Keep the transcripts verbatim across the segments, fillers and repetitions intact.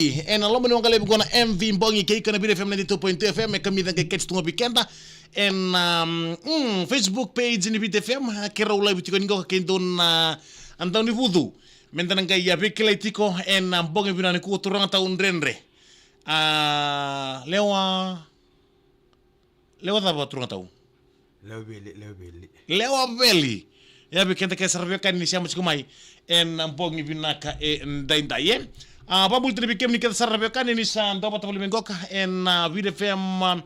Ena loma ni waqa levu qo na M V Bogi kei iko na Viti F M ninety-two point two F M, e kamica qai keti tu ga vei keda ena, um, mm, Facebook page ni Viti F M, a, keirau live tiko ni qoka kei dua na, a, dau ni vucu. Meda na qai, a, veikilai tiko ena bogi vinaka nikua, turaga tau dredre. A, lewa Lewa cava, turaga tau? Lewa veli, lewa veli. Lewa veli. Ia vei keda kece sara veiwekani ni sema tiko mai ena bogi vinaka edaidai, e. A, vakabula tale vei kemuni kece sara veiwekani ni sa dau vata voli mai qoka ena, a, Viti F M, a,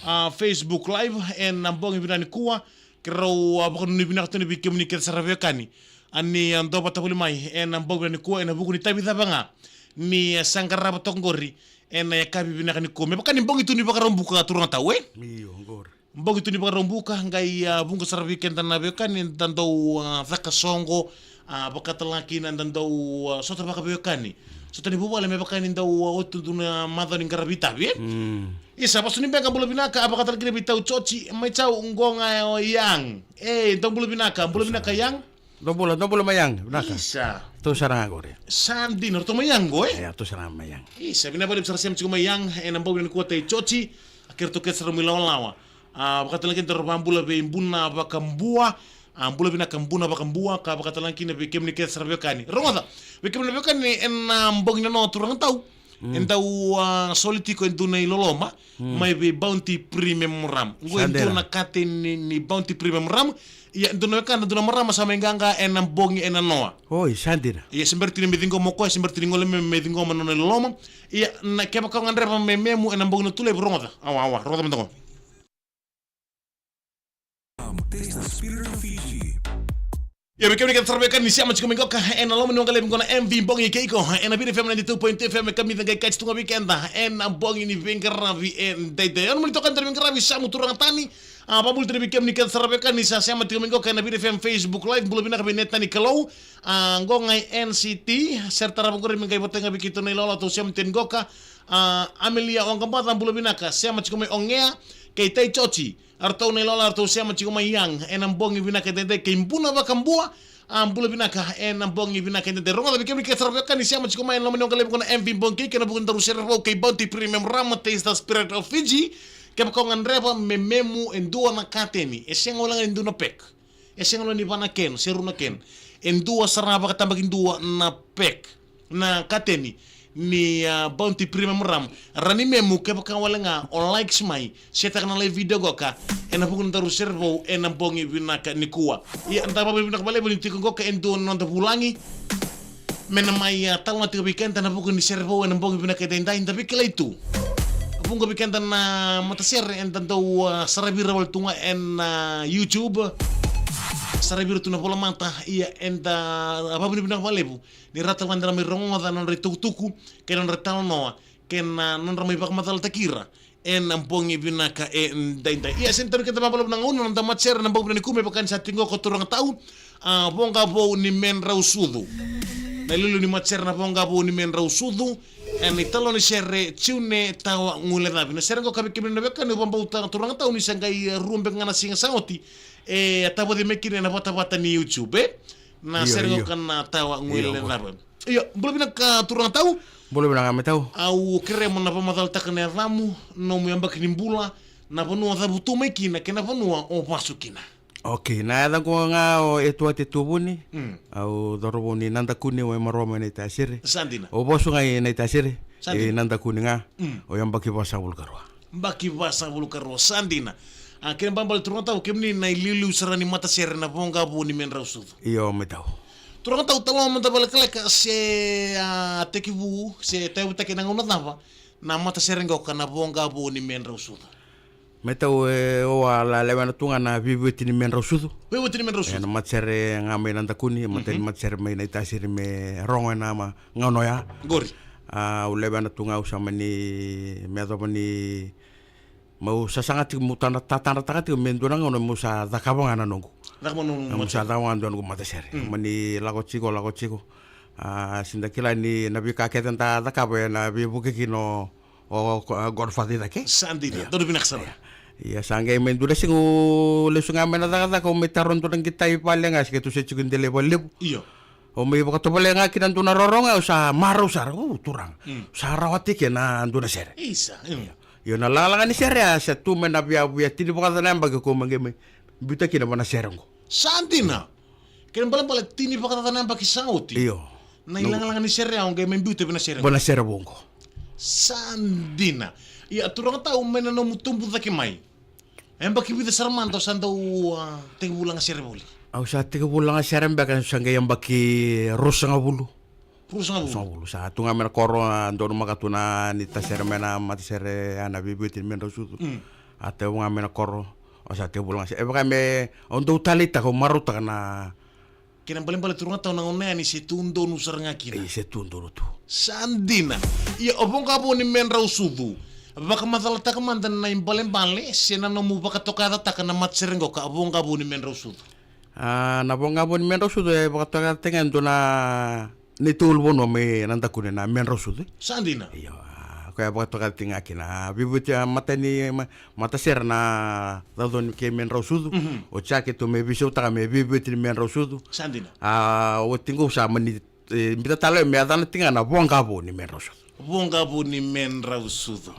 a, Facebook Live ena bogi vinaka nikua. Keirau, a, vakanuinui vinaka tu yani vei kemuni kece sara veiwekani. A ni, a, dau vata voli mai ena bogi vinaka nikua ena vuku ni itavi cava ga ni, a, sa qarava toka qori ena yakavi vinaka nikua. Me vaka ni bogi tu ni Vakaraubuka, turaga tau, e? Io, qori. Bogi tu ni Vakaraubuka, qai, a, vuqa sara vei keda na veiwekani eda dau, a, caka soqo, a, vakatalega kina eda dau, a, sota vakaveiwekani. Sota ni vuvale me vaka ni dau, a, oti tu na macawa ni qaravi itavi, e? Mm. Isa, vasu ni beqa, bula vinaka, a, vakatalega kina vei Tau Joji, mai Tau, qo ga o Yang. E, dau bula vinaka, bula vinaka Yang. Dou bula, dou bula mai Yang, vinaka. Isa. Tou sara ga qori. Sa dina, ratou mai Yang qo, e? Ia, tou sara ga mai Yang. Isa, vinaka vakalevu sara sema tiko mai Yang ena bogi nikua, Tau Joji. A, kei ratou kece sara mai Lawalawa. A, vakatalega kina, daru vakabula vei Buna Vakabua. A, bula vinaka Buna Vakabua, ka vakatalega kina vei kemuni kece sara veiwekani. Rogoca, vei kemuni na veiwekani ena bogi nanoa, turaga tau. Mm. E dau, a, soli tiko e dua na iloloma, mm, mai vei Bounty Premium Rum. Qo e dua na kateni ni Bounty Premium Rum. Ia, e dua na wekada, e dua na marama sa mai qaqa ena bogi e nanoa. Oi, sa dina. Ia, se bera tu ni mai ciqoma o koya, se bera tu ni gole mai me ciqoma na nona iloloma. Ia, na kevaka o gadreva me memu ena bogi na tulevu, rogoca. Awa, awa, rogoca mada qo. Taste the spirit of Fiji. Ia, vei kemuni kece sara veiwekani ni sema tiko mai qoka ena loma ni waqa levu qo na M V Bogi kei iko ena Viti F M ninety-two point two F M, e kamica qai keti tu ga vei keda ena bogi ni veiqaravi edaidai. Au na mani toka ena veiqaravi, Samu Turagatani. A, vakabula tale vei kemuni kece sara veiwekani ni sa sema tiko mai qoka ena Viti F M Facebook Live. Bula vinaka vei Netani Kalou. A, qo ga i N C T, sere tarava qori me qai vata ga vei keitou na ilawalawa, tou sema tiko ni qoka. A, Amelia Waqabaca, bula vinaka, sema tiko mai Ogea kei Tau Joji. Eratou na ilawalawa, eratou sema tiko mai Yang ena bogi vinaka edaidai, kei Buna Vakabua. A, bula vinaka ena bogi vinaka edaidai. Rogoca, vei kemuni kece sara veiwekani ni sema tiko mai ena loma ni waqa levu qo na M V Bogi kei iko, ena vuku ni daru sere vou kei Bounty Premium Rum, Taste the Spirit of Fiji. Kevaka o gadreva me memu e dua na kateni, e sega wale ga ni dua na pack. E sega wale ni va na can, se rua na can. E dua sara vakatabakidua na pack, na kateni ni, a, Bounty Premium Rum. Rawa ni memu kevaka wale ga o likes mai, setaka na live video qoka ena vuku ni daru sere vou ena bogi vinaka nikua. Ia, da vakavinavinaka vakalevu ni tiko qoka e dua na noda vulagi me na mai, a, talanoa tiko vei keda ena vuku ni sere vou ena bogi vinaka edaidai. Da veikilai tu, vuqa vei keda na matasere eda dau, a, saravi ira wale tu ga ena, a, YouTube. Saravi ira tu na volamata. Ia, eda, a, vakavinavinaka vakalevu ni ra tale ga ni ra mai rogoca na nodra itukutuku kei na nodra italanoa kei na nodra mai vakamacalataki ira ena bogi vinaka edaidai. Ia, sega ni tauri keda vakalevu na gauna na noda matasere ena bogi vinaka nikua, me vaka ni sa tiko qo, turaga tau, a, Voqa Vou ni Medrausucu. Na iliuliu ni matasere na Voqa Vou ni Medrausucu, ena italanoa ni sere June Tawa Guilecavi. Na sere qo, ka vei kemuni na veiwekani, au vakabauta, turaga tau, ni sa qai, e, rua beka ga na siga sa oti, e, a tavoci mai kina ena vatavata ni YouTube, e? Na sere qo, io, ka na Tawa Guilecavi. Io, bula vinaka, turaga tau. Bula vinaka mai tau. Au kerea mo na vakamacalataka na yacamu, nomu yabaki ni bula, na vanua o cavutu mai kina kei na vanua o vasu kina. Okei, na yacaqu ga o Etuate Tuvuni. Mm. Au cauravou ni Nadakuni, Waimaro mai Naitasiri. Sa dina. Au vasu ga i Naitasiri. Sa dina. I Nadakuni ga. Mm. Au yabaki vasagavulu ka rua. Yabaki vasagavulu ka rua, sa dina. A, kena ibalebale, turaga tau, kemuni na iliuliu sara ni matasere na Voqa Vou ni Medrausucu. Io, mai tau. Turaga tau, talanoa mada vakalekaleka, se, a, tekivu se tauyavutaki ena gauna cava na matasere qo ka na Voqa Vou ni Medrausucu? Mai tau, e, au a lewena tu ga na veivueti ni Medrausucu. Veivueti ni Medrausucu. E, na matasere ga mai Nadakuni, matai ni matasere mai Naitasiri me rogo ena ma gauna oya. Qori. A, au lewena tu ga, au sa mani, me yacova ni meu sasaga tiko, meu tadra-, tatadrataka tiko me dua na gauna meu sa cakava ga na noqu. Cakava noqu matasere. Meu sa cakava ga dua noqu matasere. Mm. Mani lako tiko, lako tiko. A, se da kila ni na veika kece da cakava ena veivuke kina o, o, o, a, godfather i cake. Sa dina, ia. Donu vinaka sara. Ia. Ia, sa qai mai dua na siga au lesu ga mai na cakacaka, au mai taro dua na qitai vale ga, se keitou se tiko i Delai Valelevu. Io. O mai vakatovolea ga kina dua na rorogo, au sa marau sara, o turaga. Mm. Sa rawati kina dua na sere. Isa. Mm. Io, na lagalaga ni sere a sa tu mai na via, via tini vakacana yabaki ko mai qai mai biuta kina va na sere oqo. Sa dina. Kena balebale tini vakacana yabaki sa oti. Io. Na ilagalaga ni sere au qai mai biuta vei na sere. Va na sere vou oqo. Sa dina. Ia turaga tau mai na nomu tubu cake mai. E yabaki vica sara mada o sa dau, a, tekivu laga sere voli? Au sa tekivu laga sere beka, sa qai yabaki ruasagavulu. Ruasagavulu. Ruasagavulu. Sa tu ga mai na koro, a, donu maka tu na ni tasere mai na matasere, a, na veivueti ni Medrau Sucu. Mm. A tekivu ga mai na koro, o sa tekivu laga sere. E vaka me, au dau taleitaka, au marautaka na Kena balebale turaga tau na gauna yani se tu donu sara ga kina. E, se tu donu tu. Sa dina. Ia o voqa vou ni Medrau Sucu. Vakamacalataka mada na ibalebale se na nomu vakatokayacataka na matasere qo ka voqa vou ni Medrau Sucu. A, na voqa vou ni Medrau Sucu e vakatokayacataka e dua na neitou ulunivanua mai Nadakune na Medrau Sucu. Sa dina. Io, a, koya e vakatokayacataki ga kina. A, veivueti a mata ni ma-, matasere na Caucauni kei Medrau Sucu. Mhm. Oti ya keitou mai veisautaka me veivueti ni Medrau Sucu. Sa dina. A, oti qo sa mani, e, biuta tale me yacana tiko ga na voqa vou ni Medrau Sucu. Voqa vou ni Medrau Sucu.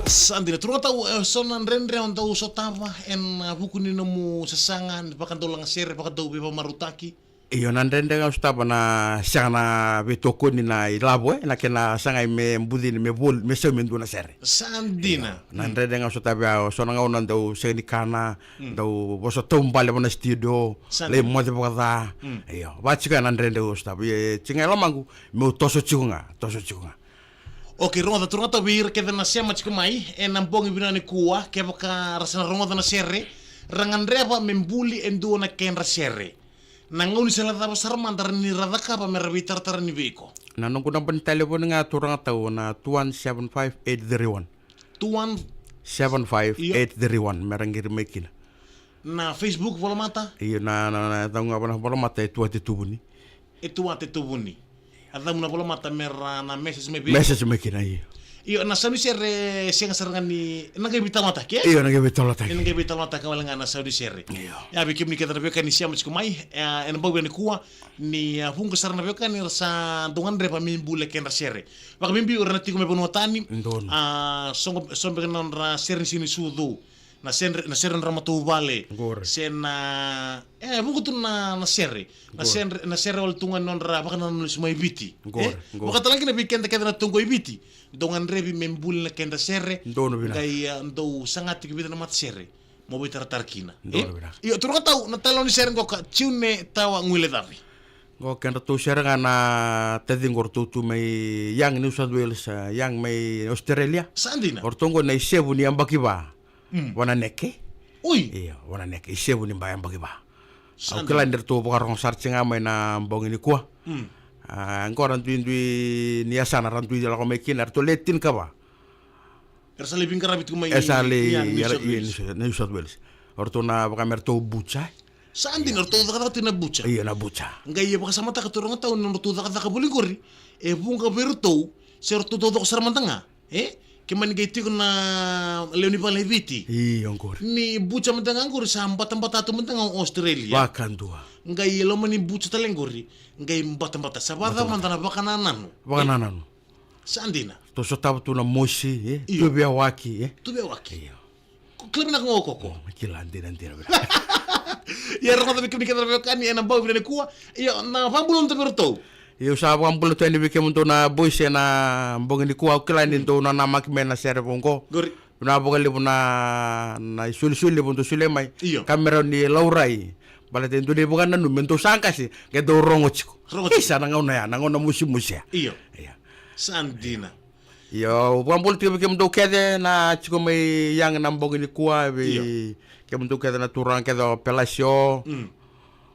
Sa dina. Turaga tau, e, so na dredre o dau sotava ena vuku ni nomu sasaga ni vakadaulaga sere, vakadau veivakamarautaki. Io, na dredre ga au sotava na sega na veitokoni na ilavo, e, na kena sagai me bucini, me voli, me saumi e dua na sere. Sa dina. Io, na dredre ga au sotava ya, o so na gauna dau sega ni kana, dau vosa taubale va na studio, lai moce vakaca. Io, va tiko ya na dredre au sotava. Ia, e tiko ga e lomaqu, meu toso tiko ga, toso tiko ga. Okei, rogoca turaga tau vei ira kece na sema tiko mai ena bogi vinaka nikua, kevaka ra sa na rogoca na sere, ra gadreva me buli e dua na kedra sere. Na gaunisala cava sara mada ra ni ra cakava me ra veitaratara ni vei iko? Na noqu naba ni talevoni ga turaga tau na two one seven five eight three one. Two one seven five eight three one, me ra qiri mai kina. Na Facebook volamata? Io, na, na, na, na, na, na volamata e Tuate Tuvuni. E Tuate Tuvuni. A camu na volamata me ra na message mai vei. Message mai kina, io. Io, na sau ni sere sega sara ga ni, na qai veitalataki, e? Io, na qai veitalataki. Na qai veitalataki wale ga na sau ni sere. Io. Ia, vei kemuni kece na veiwekani sema tiko mai, e, ena bogi nikua, ni, a, vuqa sara na veiwekani ra sa dau gadreva me buli na kedra sere. Vakabibi o ira na tiko mai vanua tani. Donu. A, so, so beka na nodra sere ni siga ni sucu. Na sere, na sere nodra matavuvale. Qori. Se na, e, vuqa tu na, na sere. Na sere, na sere wale tu ga nodra vakanananu lesu mai Viti. Qori, e? Qori. Vakatalega kina vei keda kece na tu qo i Viti. Dau gadrevi me buli na keda sere. Donu vinaka. Qai, a, dau saga tiko e vica na matasere. Mo veitaratara kina. E? Donu vinaka. Io, turaga tau, na talevoni sere qo ka June Tawa Guilecavi. Qo kedratou sere ga na taciqu o ratou tu mai Young, New South Wales, a, Young mai Australia. Sa dina. O ratou qo na isevu ni yabaki va. Mm. Vananeke. Oi. Io, Vananeke. Isevu ni ba yabaki va. Sa dina. Au kila ni ratou vakarogo sara tiko ga mai na bogi nikua. Mm. A, qo ra duidui ni yasana ra dui lako mai kina, ratou le tinikava. Era sa lai veiqaravi tiko mai, e, sa lai, ia, New South Wales. New South Wales. O ratou na vaka me ratou buca. Sa dina, ratou cakacaka tiko na buca. Io, na buca. Qai e vakasamataka turaga tau na nodratou cakacaka voli qori. E vuqa vei iratou, se ratou taucoko sara mada ga. E? Ke mani qai tiko na lewe ni vale e Viti. Io, qori. Ni buca mada ga qori sa batabata tu mada ga o Australia. Vakadua. Qai e loma ni buca tale qori. Qai batabata. Sa vakacava mada na vakanananu. Vakanananu. Sa dina. Tou sotava tu na mosi, e? Io. Tuvewaki, e? Tuvewaki. Io. Ko kila vinaka ga o koko. Mm, kila dina, dina vinaka. Ia rogoca vei kemuni kece na veiwekani ena bogi vinaka nikua. Ia na vakabula tu vei iratou. Ia au sa vakabula tu yani vei kemudou na boys ena bogi nikua, au kila ni dou nanamaki mai na sere vou qo. Qori. Vinaka vakalevu na, na isolisoli levu dou solia mai. Io. Ka me rawa ni laurai. Baleta e dua na ivakananumi me dou sa qase, qai dou rogo tiko. Rogo tiko. Isa, na gauna ya, na gauna mosimosi ya. Io. Io. Sa dina. Io, au vakabula tiko vei kemudou kece na tiko mai Young na bogi nikua, vei kemudou kece na turaga kece o Pelasio, mm,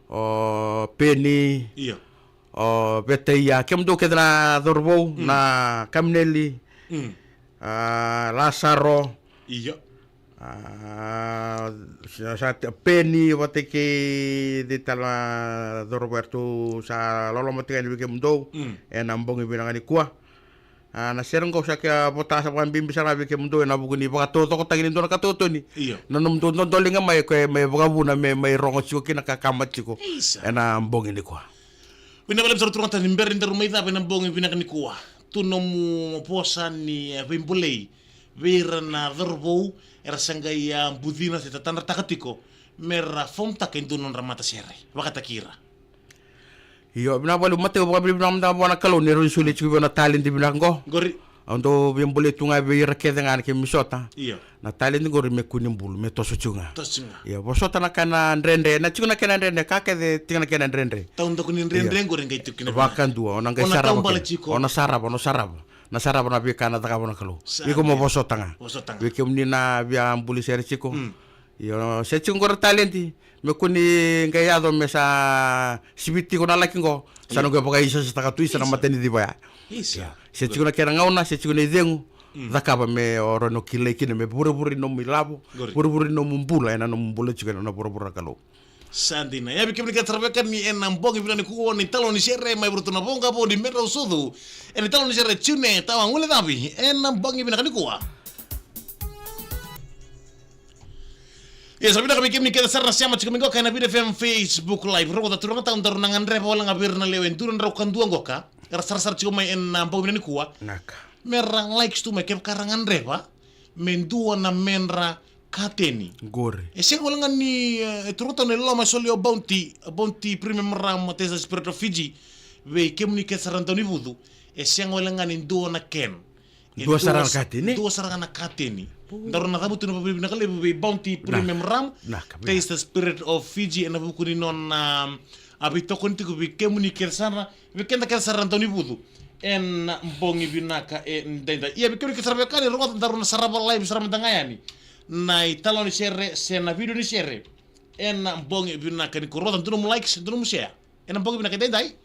o Peni. Io. O Vetaia, kemudou kece na cauravou, mm, na Kamineli, mm, a, Lasaro. Io. A, sa, sa te, Peni vata kei cei tale na cauravou eratou sa loloma tiko yani vei kemudou, mm, ena bogi vinaka nikua. A, na sere qo sa ke vota sa vakabibi sara ga vei kemudou ena vuku ni vakataucokotaki ni dua na katokatoni. Io. Na nomudou dodoliga mai, koya mai vakavuna me mai rogo tiko kina ka kama tiko. Isa. Ena bogi nikua. Vinaka vakalevu sara turaga, ni bera ni daru mai cava ena bogi vinaka nikua. Tu nomu vosa ni, e, veibolei vei ira na cauravou era sa qai, a, bucina se tatadrataka tiko me ra fomtaka e dua na nodra matasere. Vakataki ira. Io, vinaka vakalevu, matai au vakavinavinaka mada vua na Kalou ni rawa ni solia tiko vei au na taledi vinaka qo. Qori. Au dau via bolei tu ga vei ira kece ga na keimami sota. Io. Na taledi qori me kua ni bulu, me toso tiko ga. Toso tiko ga. Io, vosota na kena dredre, na tiko na kena dredre, ka kece tiko na kena dredre. Taudaku ni dredre qori qai tiko kina. Vakadua, o na qai sarava kina. O na sarava, o na sarava. Na sarava na veika na cakava na Kalou. Iko mo vosota ga. Vosota ga. Vei kemuni na via buli sere tiko. Mm. Io, se tiko qori taledi, me kua ni qai yaco me sa sivi tiko na laki qo, sa na qai vakaisasataka tu isa na mataniciva ya. Isa. Ia. Se tiko na kena gauna, se tiko na icegu, cakava me o rawa ni o kilai kina, me vurevure nomu ilavo, vurevure nomu bula, ena nomu bula tiko ena vuravura na Kalou. Sa dina. Ia vei kemuni kece sara vei kemuni ena bogi vinaka nikua, ni talo ni sere mai vei iratou na Voqa Vou ni Medrausucu. Ena talo ni sere June Tawa Guilecavi ena bogi vinaka nikua. Ia, sa vinaka vei kemuni kece sara na sema tiko mai qoka ena Viti F M Facebook Live. Rogoca turaga, tau daru na gadreva wale ga vei ira na lewe dua na drau ka dua qoka, era sarasara tiko mai ena bogi vinaka nikua. Naka. Me ra likes tu mai kevaka ra gadreva me dua na medra kateni. Qori. E sega wale ga ni, e, turaga, tau na iloma e solia o Bounty, Bounty Premium Rum, Taste the Spirit of Fiji. Vei kemuni kece sara na daunivucu, e sega wale ga ni dua na can. E dua sara ga na kateni? Dua sara ga na kateni. Daru na cavuta na vakavinavinaka levu vei Bounty Premium Rum, Taste the Spirit of Fiji, ena vuku ni nona, a, veitokoni tiko vei kemuni kece sara, vei keda kece sara na daunivucu ena bogi vinaka edaidai. Ia vei kemuni kece sara vei kemuni, rogoca, daru na sarava live sara mada ga yani na italanoa ni sere se na vidio ni sere ena bogi vinaka nikua. Rogoca, dua nomu likes, dua nomu share ena bogi vinaka edaidai.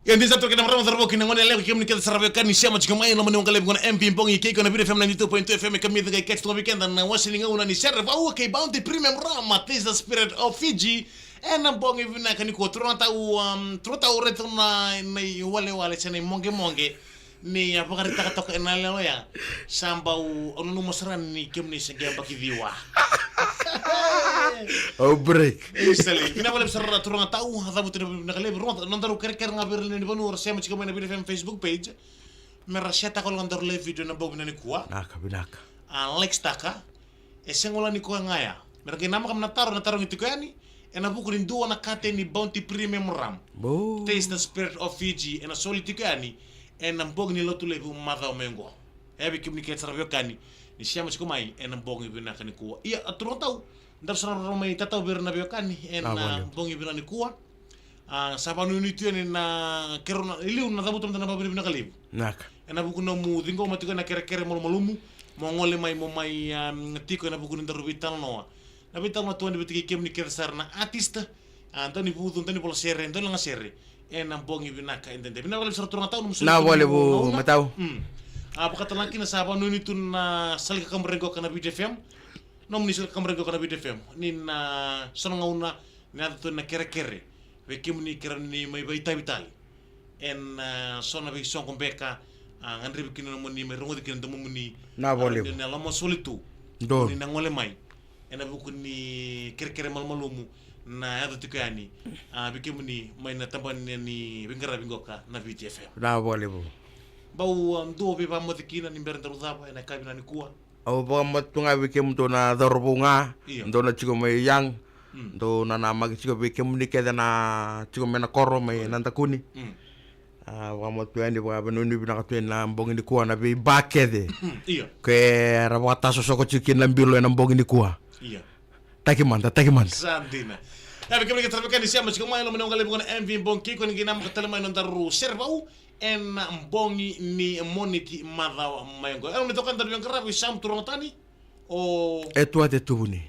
E dina sara, turaga kei na marama, cauravou kei na goneyalewa, kei kemuni kece sara vei kemuni ni sema tiko mai ena loma ni Au Galevoi ena M V Bong, kei iko na Viti F M ninety-two point two F M, e kamica qai catch tiko mai vei keda na wase ni gauna ni Sere Vou kei Bounty Premium Rum, Taste the Spirit of Fiji. Ena bogi vinaka nikua, turaga tau, um, turaga tau, raica na, na iwalewale se na imoqemoqe ni a vakaraitaka toka ena yalewa ya. Sa bau, au nanuma sara ni kemuni se qai yabaki ciwa. Au break. Exactly. Vinaka vakalevu sara turaga tau, a cavuta na vinaka levu, rogoca, nodaru kerekere ga vei ira na lewe ni vanua era sema tiko mai na Viti F M Facebook page. Me ra share taka ga nodaru live video ena bogi vinaka nikua. Vinaka, vinaka. A, likes taka. E sega wale ni koya ga ya. Me ra qai namaka mai na taro, na tarogi tiko yani ena vuku ni dua na kate ni Bounty Premium Rum. Bo. Taste the Spirit of Fiji, ena soli tiko yani ena bogi ni Lotulevu macawa mai oqo. E vei kemuni kece sara veiwekani ni sema tiko mai ena bogi vinaka nikua. Ia, a turaga tau, daru sa na roro mai tatau vei ira na veiwekani ena bogi vinaka nikua. A, sa vakanuinui tu yani na keirau na, i liu na cavuta mada na vakavinavinaka levu. Vinaka. Ena vuku ni nomu ciqoma tiko ena kerekere malumalumu, mo gole mai, mo mai, a, tiko ena vuku ni daru veitalanoa. Na veitalanoa tu yani vata kei kemuni kece sara na artist, a, dau ni vucu, dau ni vola sere, dau ni laga sere. Ena bogi vinaka edaidai. Vinaka vakalevu sara turaga tau, nomu soli tu na gauna. Vinaka vakalevu matau. Mm. A, vakatalega kina sa vakanuinui tu na sala ni kakaburaki qo ka na Viti F M. Nomuni sala ni kakaburaki qo ka na Viti F M. Ni na so na gauna na yaco tu na kerekere vei kemuni keirau ni mai vakaitavi tale ena, a, so na veisoqo beka, a, gadrevi kina nomuni mai rogoci kina na domomuni. Vinaka vakalevu. Ni na loma soli tu. Donu. Ni na gole mai ena vuku ni kerekere malumalumu na yaco tiko yani, a, vei kemuni mai na tabana ni veiqaravi qo ka na Viti F M. Vinaka vakalevu. Bau, a, dua veivakamoce kina ni bera daru cava ena yakavi vinaka nikua. Au vakamoce tu ga vei kemudou na cauravou ga. Io. Dou na tiko mai Young. Mm. Dou nanamaki tiko, vei kemuni kece na tiko mai na koro mai, oi, Nadakuni. Mm. A, vakamoce tu yani, vakavinavinaka tu yani na bogi nikua na veiba kece. Mm, io. Ke ra vakatasosoko tiko kina na bilo ena bogi nikua. Io. Taki mada, taki mada. Sa dina. Ia, vei kemuni kece sara veiwekani ni sema tiko mai ena loma ni Au Galevoi ena M V Bong, kei kemuni qai namaka tale mai nodaru Sere Vou ena bogi ni Moniti macawa mai oqo. Ena nomuni toka daru veiqaravi, sa mu turaga tani. O. E tu ate tuvuni.